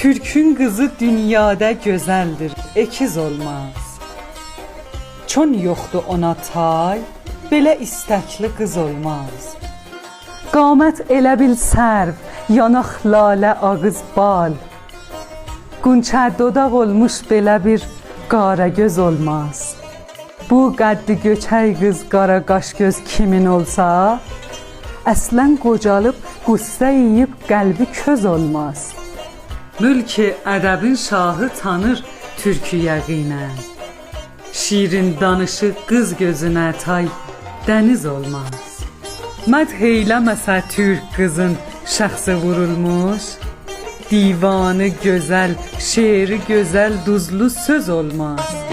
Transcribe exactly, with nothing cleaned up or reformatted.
تورکون قیزی دونیادا گؤزلدیر، اکیز اولماز. چون یوخدور اونا تای، بئله ایستکلی قیز اولماز. قامت ائله بیل سرو، یاناق لاله، آغیز بال. غنچه دوداق اولموش بئله بیر قارا گؤز اولماز. بو قدّی گؤچک قیز قارا قاش گؤز کیمین اولسا، اصلاً قوجالیب غصه یئییب قلبی کؤز اولماز. ملک ادبین شاهی تانیر تورکو یقیناً. شیرین دانیشیق قیز گؤزونه تای دنیز اولماز. مدح ائیله‌مه‌سه تورک قیزین شخصی وورولموش، دیوانی گؤزل، شعری گؤزل، دوزلو سؤز اولماز.